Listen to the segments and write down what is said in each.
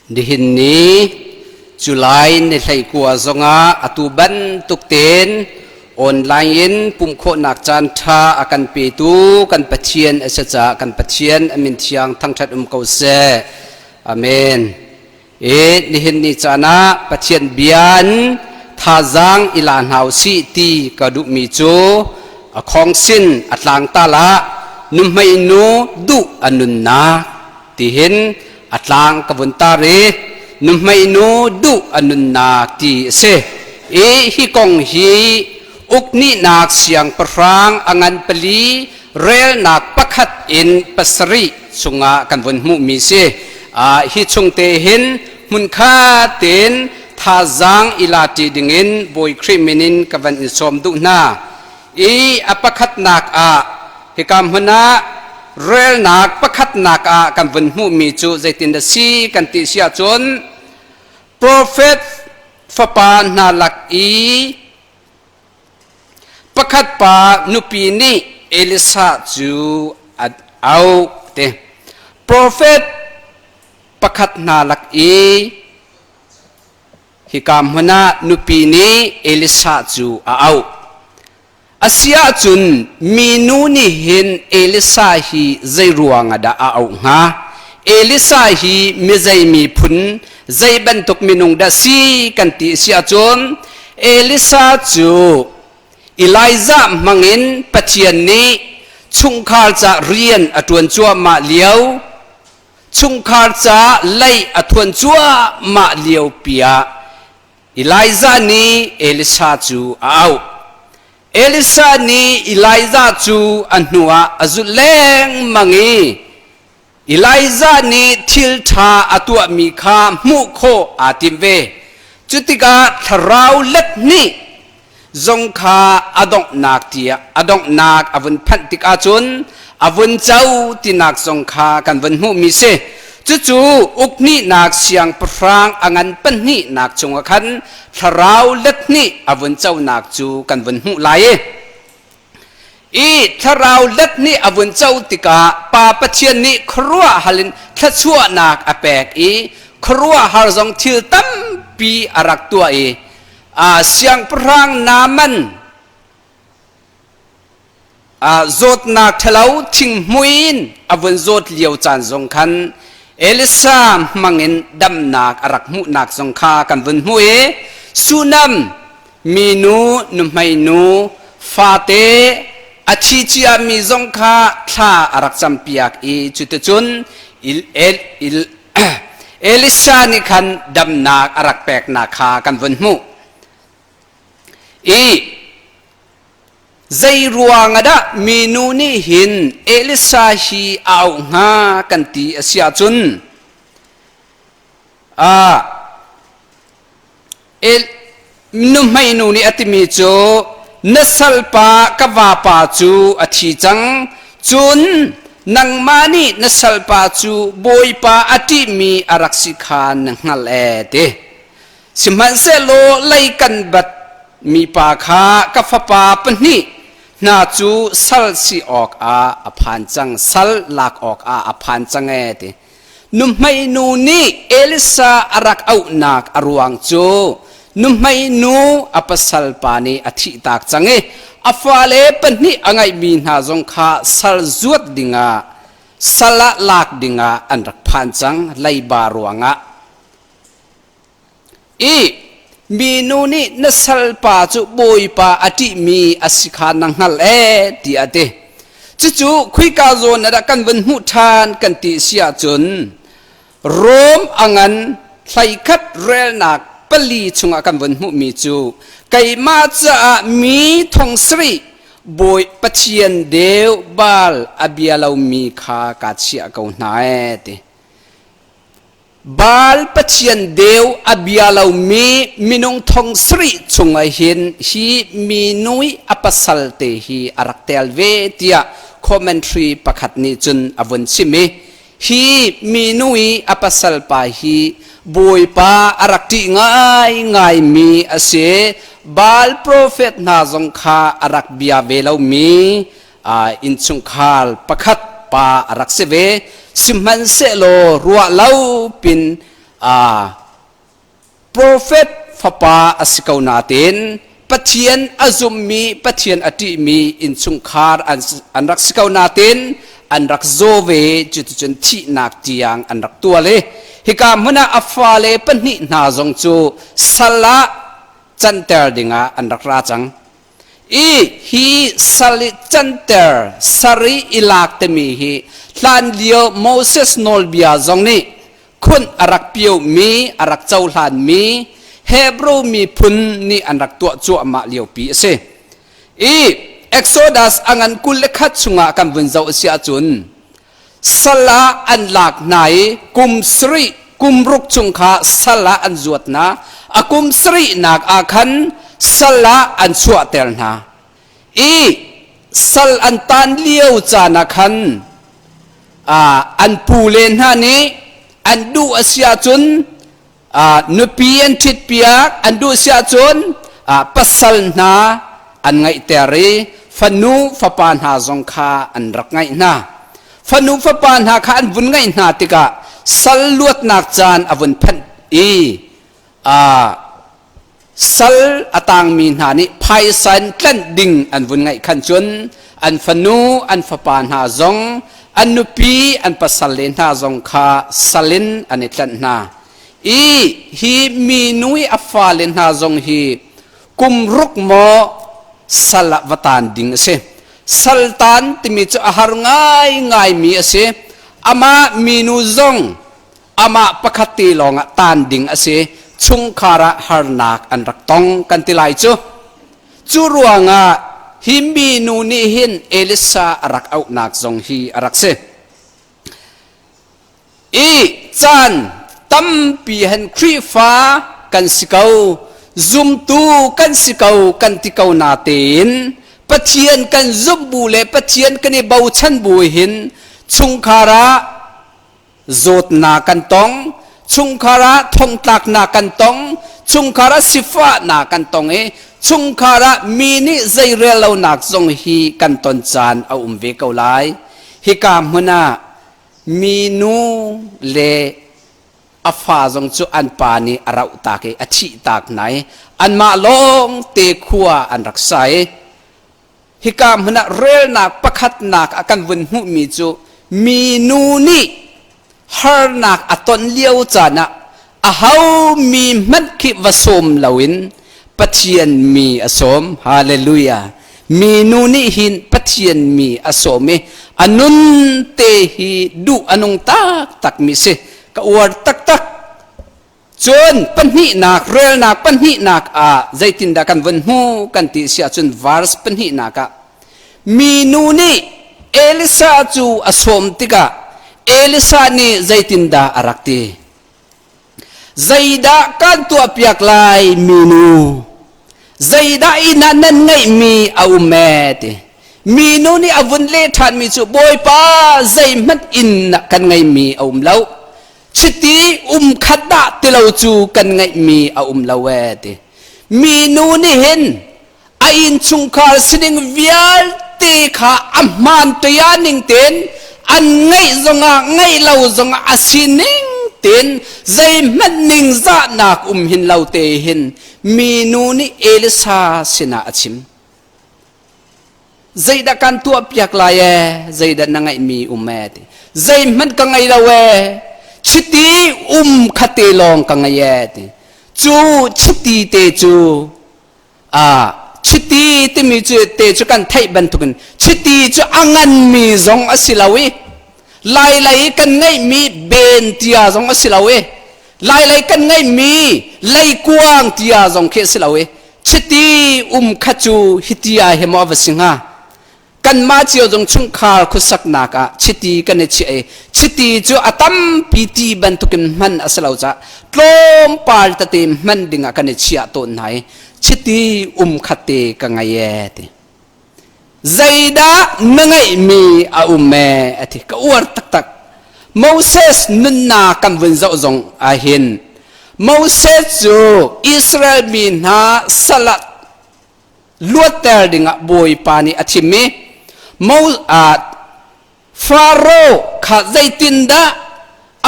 Nihin ni July ni 19 zongah atu bantuk tein online in pumhkhawhnak caan ṭha a kan petu kan Pathian a si caah kan Pathian a min thiang thangṭhat um ko seh. Amen. E nihin ni caan ah Pathian bia in thazaang i la hna usih ti ka duhmi cu a khawngsin a tlangtal ah nuhmei nu duh a nunnak tihin a tlang ka vun tar i nuhmei nu duh a nunnak ti a si. I hi kong hi uknihnak siangpahrang a ngan pali relnak 1 in 7 chungah kan vun hmuhmi si. Hi chungte hin hmunkhat tein thazaang i la ṭi dingin Bawi Khrih min in ka van in sawm duh hna. I a pakhatnak ah hika hmun ah relnak pakhatnak ah kan vun hmuhmi cu zeitin a si kan ti si ahcun, profet fapa hna lak i pakhat pa nupi nih Elisa cu a auh te. Profet pakhat hna lak i hika hmun ah nupi nih Elisa cu a auh. A si ahcun minu nih hin Elisa hi zei ruang ah dah a auh hnga? Elisa hi mi zei miphun, zei bantuk minung dah si kan ti si ahcun, Elisa cu Elijah hmangin Pathian nih chungkhar ca rian a ṭuan cuahmah lio, chungkhar ca lei a thuan cuahmah lio pi ah Elijah nih Elisa cu a auh. Elisa nih Elijah cu a hnuah a zulh lengmang i Elijah nih thil ṭha a tuahmi kha hmuh khawh aa tim ve. Cutikah thlarau let hnih zong kha a donghnak tiah a donghnak a vun phanh tikah cun a vun co tinak zong kha kan vun hmuhmi si. Cucu ukhnihnak siangpahrang a ngan pahnihnak chungah khan thlarau let hnih a vun conak cu kan vun hmuh lai i i thlarau let nih a vun co tikah Pa Pathian nih khuaruah hal in thluachuahnak a pek i khuaruahhar zong thil tampi a rak tuah i siangpahrang Naaman zawtnak ṭhalo thinghmui in a vun zawt lio caan zong khan Elisa hmangin damnak a rak hmuhnak zong kha kan vun hmuh i Sunam minu nuhmeinu fate a thi ciami zong kha thla a rak campiak i cuticun Elisa nih khan damnak a rak peknak kha kan vun hmuh. I zei ruang ah dah minu nih hin Elisa hi a auh hnga kan ti a si ahcun, nuhmei nu nih a timi cu, "Na salpa ka vapa cu a thi cang, cun nangmah nih na salpa cu Bawipa a ṭihmi a rak si kha na hngalh ee," ti. "Sihmanhsehlaw lei kan bat mipa kha ka fapa pahnih hna cu sal si awkah a phan cang, sal lak awkah a phan cang ee," ti. Nuhmei nu nih Elisa a rak auhnak a ruang cu nuhmei nu a pasal pa nih a thihtak cang i a fale pahnih a ngeihmi hna zong kha sal zuat dingah, sal ah lak dingah an rak phan cang leiba ruangah. I minu nih na salpa cu Bawipa a ṭihmi a si kha na hngalh ee tiah a ti. Cucu khuika zawn ah dah kan vun hmuh ṭhan kan ti si ahcun, Rom a ngan 11 relnak 4 chungah kan vun hmuhmi cu, "Keimah caah mi 7000 Bawi Pathian deu Baal a bia lomi kha kaa chiah ko hna ee," ti. Baal pathian deu a bia lomi minung 7000 chungah hin hi minu i a pasal te hi a rak tel ve tiah commentary pakhat nih cun a vun chim i hi minu i a pasal pa hi Bawipa a rak ṭih ngaingaimi a si. Baal profet hna zong kha a rak bia ve lomi innchungkhar pakhat pa a rak si ve. Sihmanhsehlaw ruah lo pin Profet fapa a si ko nain Pathian a zummi, Pathian a ṭihmi innchungkhar an rak si ko nain an rak zaw ve. Cuticun thihnak tiang an rak tual i hika hmun ah a fale pahnih hna zong cu sal ah canter dingah an rak ra cang. I hi sal i canter sar i i lak timi hi hlanlio Moses nawlbia zong nih khunh a rak piomi, a rak cohlanmi Hebrew miphun nih an rak tuah cuahmah liopi a si. I Exodus a ngan 21 chungah kan vun zoh a si ahcun sal ah an lak hna i kum sarih kum ruk chung kha sal ah an zuat hna. A kum sarihnak ah khan sal ah an chuahter hna. I sal an tan lio caan ah khan an pule hna nih an duh a si ahcun nupi an ṭhitpiak, an duh si ahcun pasal hna an ngeihter i fanu fapa hna zong kha an rak ngeih hna. Fanu fapa hna kha an vun ngeih hna tikah sal luatnak caan a vun phanh i sal a tangmi hna nih phaisa in tlanh ding an vun ngaih khan cun an fanu an fapa hna zong an nupi an pasal le hna zong kha sal in an i tlanh hna i hi minu i a fale hna zong hi kum ruk maw sal ah va taan ding a si. Saltan timi cu a har ngaingaimi a si. Amah minu zong amah pakhat te lawngah taan ding a si. Chungkhar ah harnak an rak tong kan ti lai cu. Cu ruangah hi minu nih hin Elisa a rak auhnak zong hi a rak si. I caan tampi hen Khrihfa kan si ko, zumtu kan si ko kan ti ko natein Pathian kan zumh bu le Pathian kan i bochan bu hin chungkhar ah zawtnak kan tong, chungkhar ah thongtlaknak kan tong, chungkhar ah sifahnak kan tong i chungkhar ah mi nih zeirel lonak zong hi kan ton caan a um ve ko lai. Hika hmun ah minu le a fa zong cu an pa nih a rauh tak i a thih tak hna i anmah lawng te khua an rak sa i Hika hmun ah relnak pakhatnak ah kan vun hmuhmi cu minu nih harnak a ton lio caan ah aho mi hmanh khi va sawm loin Pathian mi a sawm. Hallelujah. Minu nih hin Pathian mi a sawm i a nun te hi duh a nung taktak mi si. Ka uar taktak. Cun pahnihnak, relnak pahnihnak ah zeitindah kan vun hmu kan ti si ahcun verse pahnihnak ah minu nih Elisa cu a sawm tikah Elisa nih zeitindah a rak ti? Zeidah kan tuahpiak lai minu? Zeidah inn ah nan ngeihmi a um ee ti. Minu nih a vun leh ṭhanmi cu Bawipa zeihmanh inn ah kan ngeihmi a um lo. Chiti um khat dah tilo cu kan ngeihmi a um lo ee ti. Minu nih hin a innchungkhar sining vialte kha a hmaan ṭia ning tein an ngeih zongah ngeih lo zongah a sining tein zeihmanh ningzahnak um hin lo te hin minu nih Elisa sinah a chim. Zeidah kan tuahpiak lai ee? Zeidah na ngeihmi um ee? Ti. Zeihmanh ka ngei lo ee. Chiti um khate lawng ka ngei ee. Ti. Cu chiti te cu a chiti timi cu te cu kan theih bantukin chiti cu a nganmi zong a si lo i lailei kan ngeihmi ben tia zong a si lo i lailei kan ngeihmi leikuang tia zong khi a si lo i Chiti um kha cu hitia he maw a va si hnga? Kanmah cio zong chungkhar khuasaknak ah chiti kan i chiah i chiti cu a tampi ti bantukin hman a si lo caah tlawmpal tete hman dingah kan i chiah tawn hna i chiti um khat te ka ngei ee ti. Zeidah na ngeihmi a um ee a ti. Ka uar taktak. Moses nunnak kan vun zoh zong ahhin Moses cu Israel mi hna sal ah luatter dingah Bawipa nih a thim i Mo, uh, Faro kha zeitindah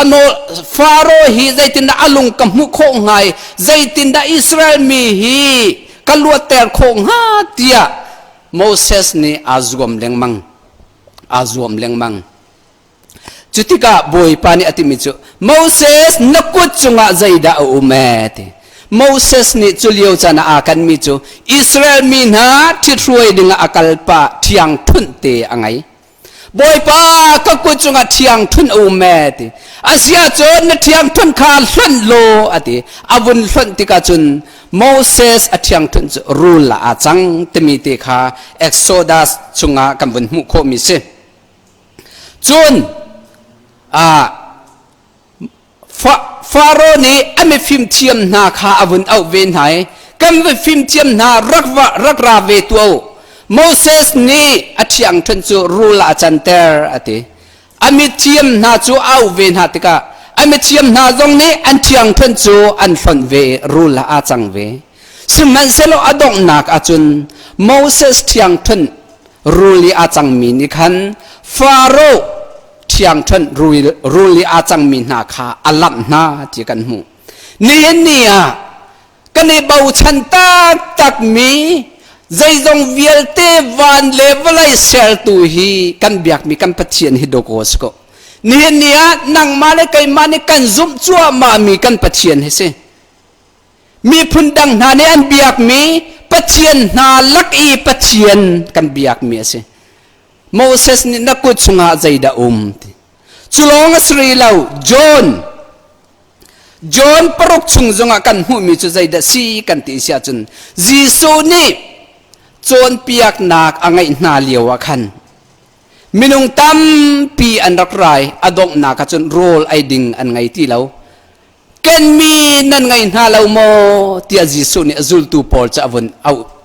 Ano Faro hi zeitindah a lung ka hmuh khawh hnga i zeitindah Israel mi hi ka luatter khawh hnga tiah Moses nih aa zuam lengmang. Aa zuam lengmang. Cu tikah Bawipa nih a timi cu Moses na kut cungah zeidah a um ee ti. Moses nih cu lio caan ah aa kanmi cu Israel mi hna ṭhithruai dingah a kalpah ṭhiang ṭhunh te a ngei. Bawipa ka kut cungah ṭhiang ṭhunh a um ee ti. Asiahcun na ṭhiang ṭhunh kha hlonh law a ti. A vun hlonh tikah cun Moses a ṭhiang ṭhunh cu rul ah aa cang timi te kha Exodus chungah kan vun hmuh khawhmi si. Cun Faro nih a mifimthiam hna kha a vun auh ve hna i kan mifimthiam hna rak ra ve tuah u. Moses nih a ṭhiangṭhunh cu rul ah a canter a ti. A mithiam hna cu a auh ve hna tikah a mithiam hna zong nih an ṭhiangṭhunh cu an hlonh ve i rul ah aa cang ve. Sihmanhsehlaw a donghnak ahcun Moses ṭhiangṭhunh rul i aa cangmi nih khan Faro ṭhiangṭhunh rul i aa cangmi hna kha a lamh hna ti kan hmuh. Nihin ni ah kan i bochan taktakmi zeizong vialte van le vawlei sertu hi kan biakmi kan Pathian hi dawkaw si ko. Nihin ni ah nangmah le keimah nih kan zumh cuahmahmi kan Pathian hi si. Miphun dang hna nih an biakmi pathian hna lak i pathian kan biakmi a si. Moses nih na kut chungah zeidah um ti. Cu lawng a si rih lo. John John paruk chung zongah kan hmuhmi cu zeidah si kan ti si ahcun Jesuh nih cawnpiaknak a ngeih hna lio ah khan minung tampi an rak rai a donghnak ah cun rawl ei ding an ngei ti lo. Kenmi nan ngei hna lo maw tiah Jesuh nih a zultu pawl cu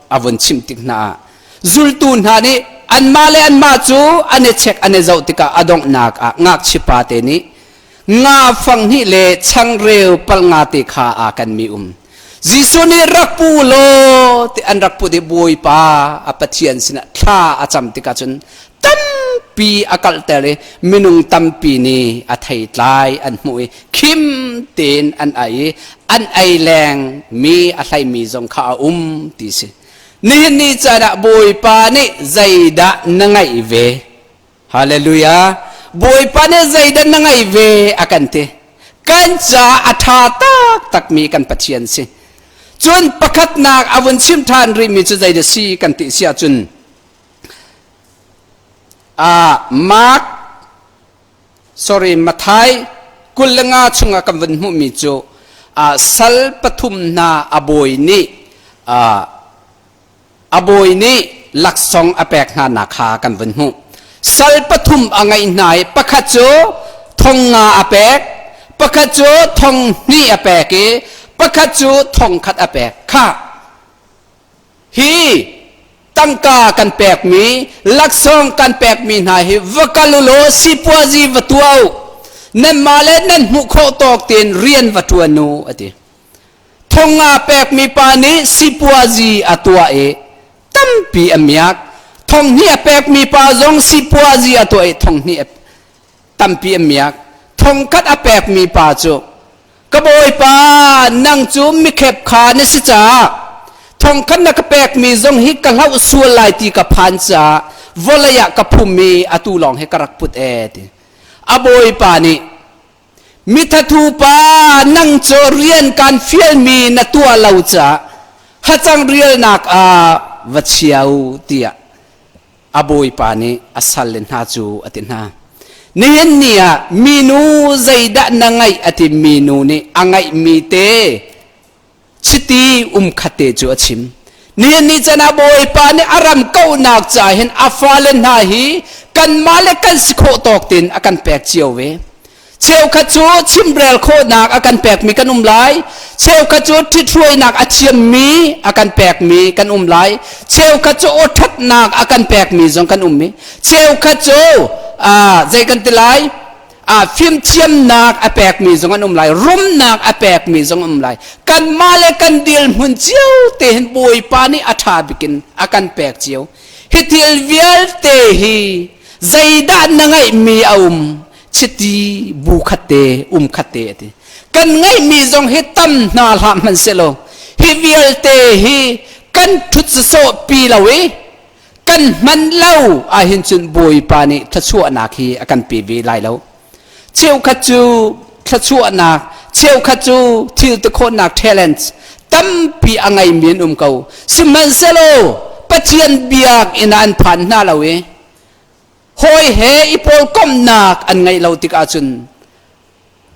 a vun chimh tik hna ah zultu hna nih anmah le anmah cu an i check an i zoh tikah a donghnak ah ngakchipa te nih nga fang hnih le changreu pal nga te kha aa kanmi um. Jesuh nih rak pu law ti an rak put i Bawipa a Pathian sinah thla a cam tikah cun tampi a kalhter i minung tampi nih a theitlai an hmuh i khim tein an ai i an ei leng mi a hlaimi zong kha a um ti si. Nihin ni caan ah Bawipa nih zeidah na ngaih ve? Hallelujah! Bawipa nih zeidah na ngaih ve a kan ti. Kan ca a ṭha taktakmi kan Pathian si. Cun pakhatnak a vun chim ṭhan rihmi cu zeidah si kan ti si ahcun Mark sorry Mathai 25 chungah kan vun hmuhmi cu sal pathum hna a bawi nih a bawi nih laksawng a pek hna nak kha kan vun hmuh. Sal pathum a ngeih hna i pakhat cu thong nga a pek, pakhat cu thong hnih a pek i pakhat cu thong khat a pek. Kha Hi tangka kan pekmi, laksawng kan pekmi hna hi va kal u law sipuazi va tuah u. Nanmah le nan hmuh khawh tawk tein rian va ṭuan u, a ti. Thong nga pekmi pa nih sipuazi a tuah i tampi a miak. Thong hnih a pekmi pa zong sipuazi a tuah i thong hnih tampi a miak. Thong khat a pekmi pa cu Ka bawipa, nang cu mikhep kha na si caah thongkhat na ka pekmi zong hi ka hlauh sual lai ti ka phan caah vawlei ah ka phum i atu lawng hi ka rak put ee ti. A bawipa nih, mithathu pa, nang cu rian kaan fialmi na tuah lo caah hacang rialnak ah va chia u tiah a bawipa nih a salle hna cu a ti hna. Nihin ni ah minu zeidah na ngaih a ti minu nih a ngaihmi te chiti um khat te cu a chim. Nihin ni can ah Bawipa nih a ram kauhnak ca hin a fale hna hi kanmah le kan si khawh tawk tein a kan pek cio ve. Cheukhat cu chimrel khawhnak a kan pekmi kan um lai. Cheukhat cu ṭhithruainak a thiammi a kan pekmi kan um lai. Cheukhat cu awṭhatnak a kan pekmi zong kan um i cheukhat cu zei kan ti lai fimthiamnak a pekmi zong an um lai. Rumnak a pekmi zong an um lai. Kanmah le kan dirhmun cio te hin Bawipa nih a ṭha bikin a kan pek cio. Hi thil vialte hi zeidah na ngeihmi a um? Chiti bu khat te um khat te ati. Kan ngeihmi zong hi tam hna hlah hmanh selaw hi vialte hi kan ṭhut sawsawh pi lo i kan hman lo ahhin cun Bawipa nih thluachuahnak hi a kan pe ve lai lo. Cheukhat cu thluachuahnak, cheukhat cu thil tikhawhnak talents tampi a ngeimi an um ko. Sihmanhsehlaw Pathian biakinn ah an phan hna lo i hawi he i pawlkomhnak an ngeih lo tikah cun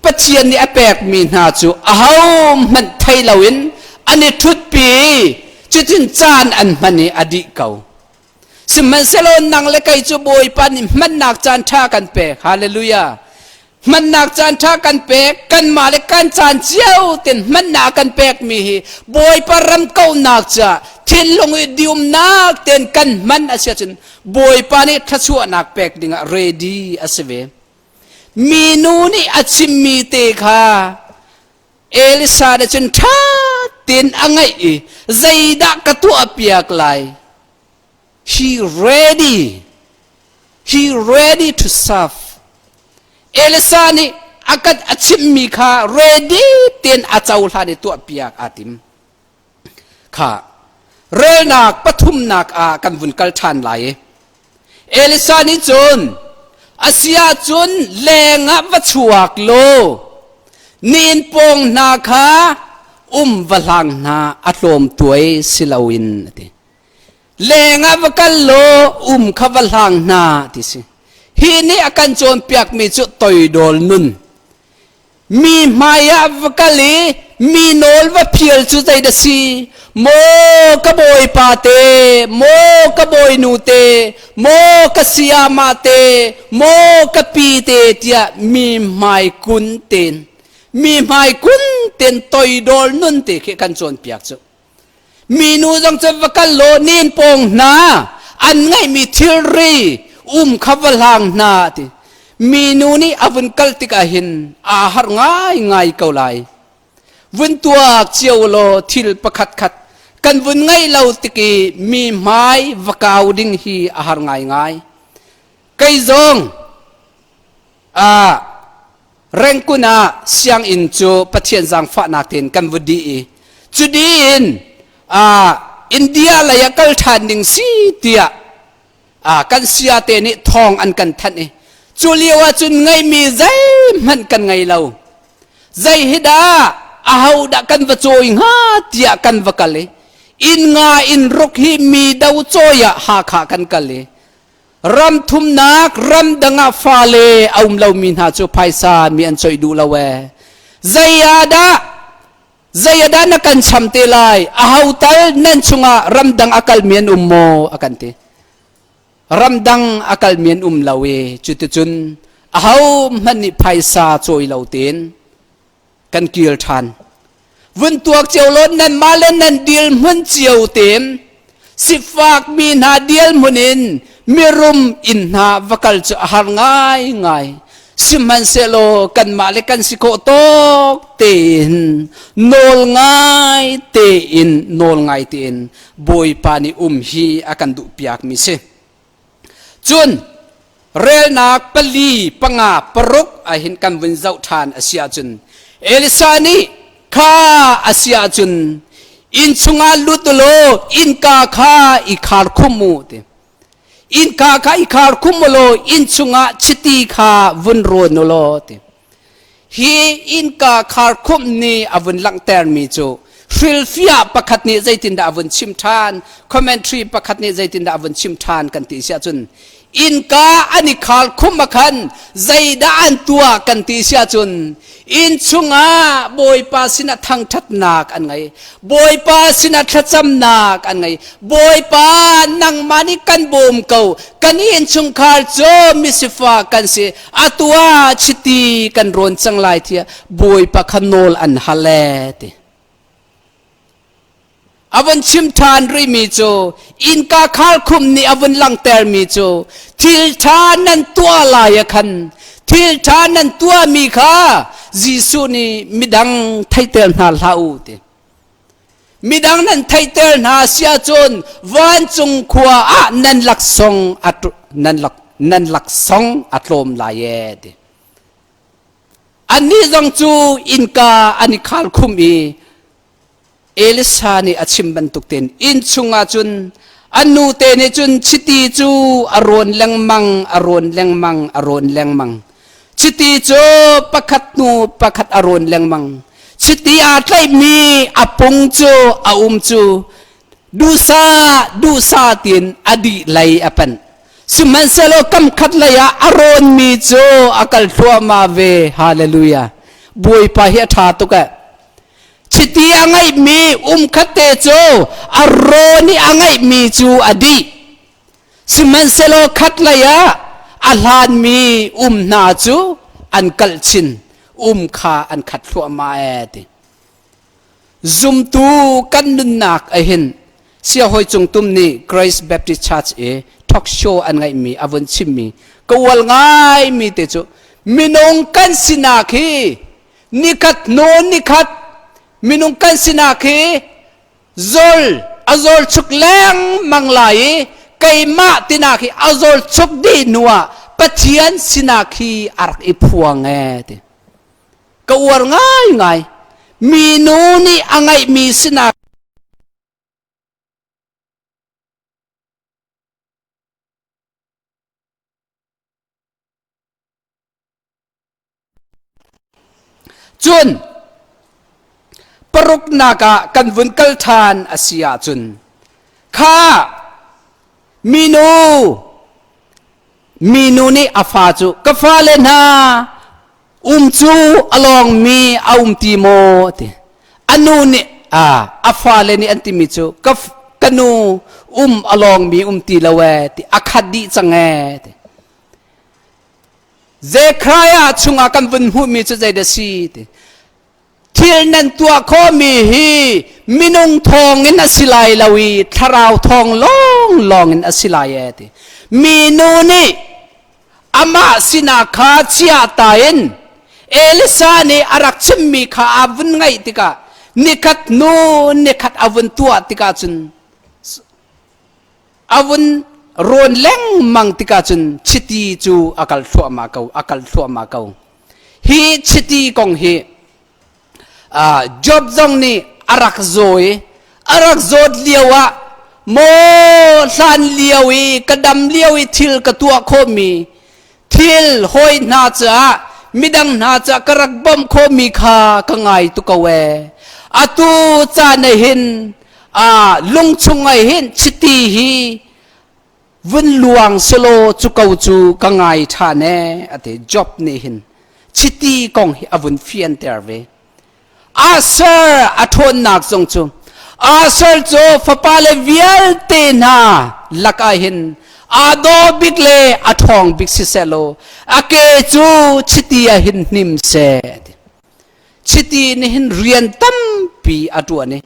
Pathian nih a pekmi hna cu ahohmanh thei loin an i ṭhutpi i cutin caan an hman i a dih ko. Sihmanhsehlaw nang le kei cu Bawipa nih hmannak caan ṭha kan pek. Hallelujah. Hmannak caan ṭha kan pek. Kanmah le kan caan cio ten hmannak kan pekmi hi Bawipa ram kauhnak caah thinlung i diumnak ten kan hman a si ahcun Bawipa nih thluachuahnak pek dingah ready a si ve. Minu nih a chimmi te kha Elisa nih cun ṭha tein a ngaih i zeidah ka tuahpiak lai? He ready. He ready to serve. Elisa nih a kan a chimmi kha ready tein a cohlan i tuahpiak aa tim. Kha relnak pathumnak ah kan vun kal ṭhan lai i Elisa nih cun a si ahcun leng ah va chuak law nin pawng hna kha um va hlang hna a tlawm tuai si loin a ti. Leng ah va kal law um kha va hlang hna ti si. Hi nih a kan cawnpiakmi cu toidol nun Mi hmai ah va kal i mi nawl va phial cu zeidah si? Maw ka bawipa te, maw ka bawinu te, maw ka sayama te, maw ka pi te tiah mi hmai kun ten, mi hmai kun ten toidol nun te khi kan cawnpiak cu. Minu zong cu va kal law nin pawng hna an ngeihmi thilri um kha va hlang hna ti. Minu nih a vun kal tikah hin aa harh ngaingai ko lai. Vun tuak cio law thil pakhat khat kan vun ngeih lo tik i mi hmai va kau ding hi a har ngaingai. Kei zong Rengkun ah sianginn cu Pathian zaangfahnak tein kan vut dih i cu dih in India lei ah kal ṭhan ding si tiah kan sia te nih thawng an kan thanh i cu lio ah cun ngeihmi zeihmanh kan ngei lo. Zei hi dah aho dah kan va cawi hnga tiah kan va kal i inn nga inn ruk hi mi do cawi ah Hakha kan kal i Ram thumnak ramdang ah fale a um lomi hna cu phaisa mi an coih duh lo ee. Zei ah dah zei ah dah na kan cham te lai? Aho tal nan chungah ramdang a kalmi an um maw? A kan ti. Ramdang a kalmi an um lo i cuticun aho hmanh nih phaisa cawi lo tein kan kir ṭhan. Vun tuak cio law nanmah le nan dirhmun cio tein sifak mi hna dirhmun in mirum inn hna va kal cu a har ngaingai. Sihmanhsehlaw kanmah le kan si khawh tawk tein nawl ngai tein nawl ngai tein Bawipa nih um hi a kan duhpiakmi si. Cun relnak pali panga paruk ahhin kan vun zoh ṭhan a si ahcun Elisa nih kha a si ahcun inn chungah lut u law innka kha i khar khum u ti. Innka kha i khar khum u law inn chungah chiti kha vun rawn u law ti. Hi innka kharkhumh nih a vun langhtermi cu hrilhfiah pakhat nih zeitindah a vun chim ṭhan, commentary pakhat nih zeitindah a vun chim ṭhan kan ti si ahcun innka an i kharkhumh ah khan zeidah an tuah kan ti si ahcun inn chungah Bawipa sinah thangṭhatnak an ngei. Bawipa sinah thlacamnak an ngei. Bawipa nangmah nih kan bawm ko. Kan innchungkhar cu misifak kan si. Atu ah chiti kan rawn cang lai tiah Bawipa kha nawl an hal ee ti. A vun chim ṭhan rihmi cu innka kharkhum nih a vun langhtermi cu thil ṭha nan tuah lai ah khan thil ṭha nan tuahmi kha Jesuh nih midang theihter hna hlah u ti. Midang nan theihter hna si ahcun vancung khua ah nan laksawng a nan lak nan laksawng a tlawm lai ee ti. Annih zong cu innka an i khal khum i Elisa nih a chim bantuk tein inn chungah cun an nute nih cun chiti cu a rawn lengmang, a rawn lengmang, a rawn lengmang. Chiti cu pakhat hnu pakhat a rawn lengmang. Chiti aa tlaihmi a pung cu a um cu duhsah duhsah tiin a dih lei a panh. Sihmanhsehlaw kam khat lei ah a rawnmi cu a kal thluahmah ve. Hallelujah. Bawipa hi a ṭha tuk eh. Chiti a ngeihmi umkhat te cu a rawn i a ngeihmi cu a dih. Sihmanhsehlaw khat lei ah a hlanmi um hna cu an kalh chin, um kha an khat thluahmah ee ti. Zumtu kan nunnak ahin Siahawi Cung Tum nih Grace Baptist Church i talk show an ngeihmi a vun chimmi ka ual ngaimi te cu minung kan sinak hi nikhat hnu nikhat minung kan sinak hi zol a zol chuk lengmang lai i keimah tinak hi a zol chuk dih hnu ah Pathian sinak hi a rak i phuang ee ti. Ka uar ngaingai. Minu nih a ngeihmi sinak Cun paruknak ah kan vun kal ṭhan a si ahcun kha minu minu nih a fa cu ka fale hna um cu a lawngmi a um ti maw ti a nu nih a a fale nih an timi cu ka ka nu um a lawngmi um ti lo ee ti a khat dih cang ee ti Zekhariah chungah kan vun hmuhmi cu zeidah si ti. Thil nan tuah khawhmi hi minung thawngin a si lai lo i thlarau thawng lawnglawng in a si lai ee ti. Minu nih amah sinah kha chia ta in Elisa nih a rak chimmi kha a vun ngaih tikah nikhat hnu nikhat a vun tuah tikah cun a vun rawn lengmang tikah cun chiti cu a kal thluahmah ko a kal thluahmah ko. Hi chiti kong hi Job zong nih a rak zaw i a rak zawt lio ah maw hlan lio i ka dam lio i thil ka tuah khawhmi thil hawi hna caah midang hna caah ka rak bawmh khawhmi kha ka ngai tu ko ee. Atu caan ah hin lungchung ah hin chiti hi vun luang selaw cu ko cu ka ngai ṭhan ee ati. Job nih hin chiti kong hi a vun fianter ve. Asher a ṭhawnnak zong cu Asher cu fapale vialte hna lakah hin aa dawh bik le a ṭhawng bik siseh law a ke cu chiti ah hin hnim seh. Chiti nih hin rian tampi a ṭuan i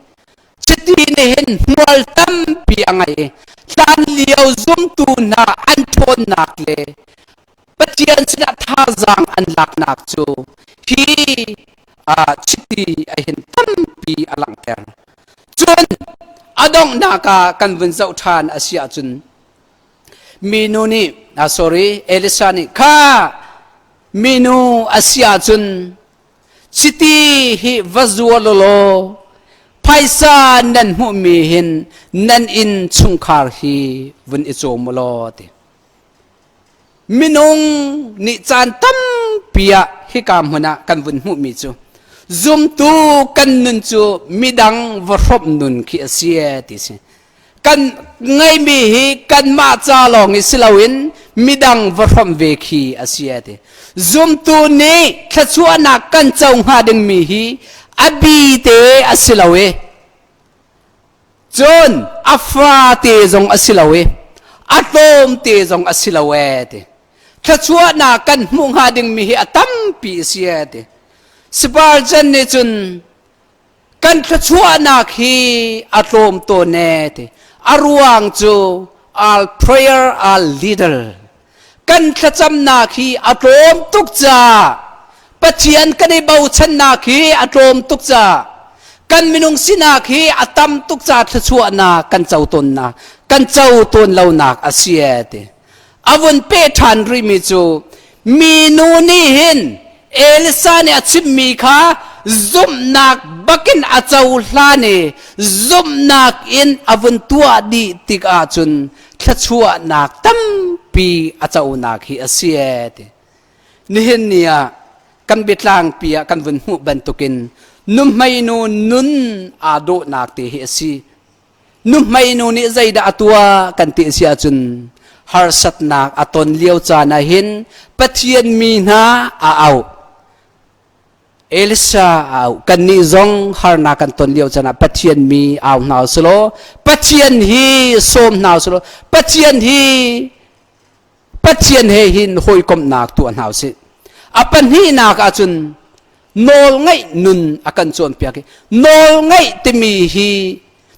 chiti nih hin hmual tampi a ngei i hlan lio zumtu hna an ṭhawnnak le Pathian sinah thazaang an laknak cu hi chiti a hin tampi a langhter. Cun a donghnak ah kan vun zoh ṭhan a si ahcun minu nih sorry Elisa nih kha minu a si ahcun chiti hi va zual law phaisa nan hmuhmi hin nan inn chungkhar hi vun i cawm law ti. Minung nih caan tampi ah hika hmun ah kan vun hmuhmi cu zumtu kan nun cu midang va hrawmh nun khi a si ee ti si. Kan ngeihmi hi kanmah ca lawng i si loin midang va hrawmh ve khi a si ee ti. Zumtu nih thluachuahnak kan co hnga dingmi hi a bi te a si lo i Cun a fate zong a si lo i a tlawmte zong a si lo ee ti. Thluachuahnak kan hmuh hnga dingmi hi a tampi a si ee ti. Spurgeon nih cun kan thluachuahnak hi a tlawm tawn ee ti. A ruang cu our prayer are little. Kan thlacamnak hi a tlawm tuk caah Pathian kan i bochannak hi a tlawm tuk caah kan minung sinak hi a tam tuk caah thluachuahnak kan co tawnnak kan co tawn lonak a si ee ti. A vun pe ṭhan rihmi cu minu nih hin. Elisa nih a chimmi kha zumhnak bakin a cohlan i zumhnak in a vun tuah dih tik ahcun thluachuahnak tampi a conak hi a si ee ti. Nihin ni ah kan biatlangpi ah kan vun hmuh bantukin nuhmeinu nun aa dawhnak te hi a si. Nuhmeinu nih zeidah a tuah kan ti si ahcun harsatnak a ton lio caan ah hin Pathian mi hna a auh. Elisa a auh. Kannih zong harnak kan ton lio caan ah Pathian mi au hna usih Pathian hi sawm hna usih Pathian hi Pathian he hin hawikomhnak tuah hna usih. A pahnihnak ahcun nawlngaih nun a kan cawnpiak i nawlngaih timi hi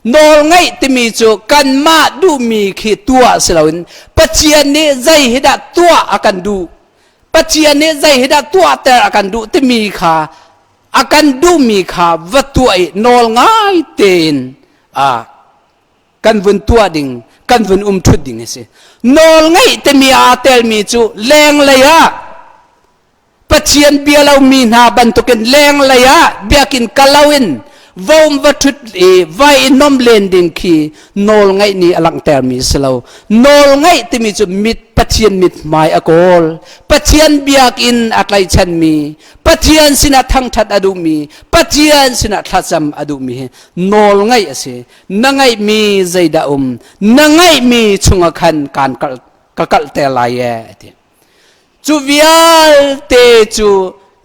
nawlngaih timi cu kanmah duhmi khi tuah si loin Pathian nih zei hi dah tuah a kan duh, Pathian nih zei hi dah tuahter a kan duh timi kha a kan duhmi kha va tuah i nawl ngai tein a kan vun tuah ding, kan vun um ṭhut ding a si. Nawl ngeih timi aa telmi cu lenglei ah Pathian bia lomi hna bantukin lenglei ah biakinn kal loin vom va ṭhut i vai i nom len ding khi nawl ngeih nih a langhtermi si lo. Nawl ngeih timi cu mit Pathian mithmai a kawl, Pathian biakinn a tlaichanmi, Pathian sinah thangṭhat a duhmi, Pathian sinah thlacam a duhmi hi nawl ngeih a si. Na ngeihmi zeidah um? Na ngeihmi chungah khan kaan kalh ka kalhter lai ee a ti. Cu vialte cu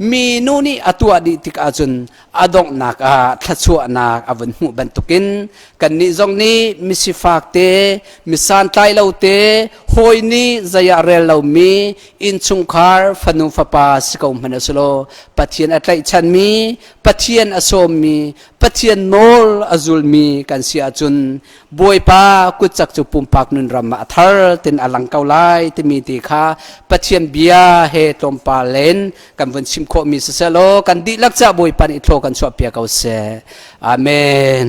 minu nih a tuah dih tik ahcun a donghnak ah thluachuahnak a vun hmuh bantukin kannih zong nih misifak te, misantlai lo te, hawi nih zei ah rel lomi innchungkhar fanu fapa si ko hmanh a si law Pathian a tlaihchanmi, Pathian a sawmmi, Pathian nawl a zulmi kan si ahcun Bawipa kutcak cu pumpak nun ram ah a thar tin a lang ko lai timi ti kha Pathian bia he tlawmpal len kan vun chim khawhmi siseh law kan dihlak ca Bawipa nih thlaw kan chuahpiak ko seh. Amen.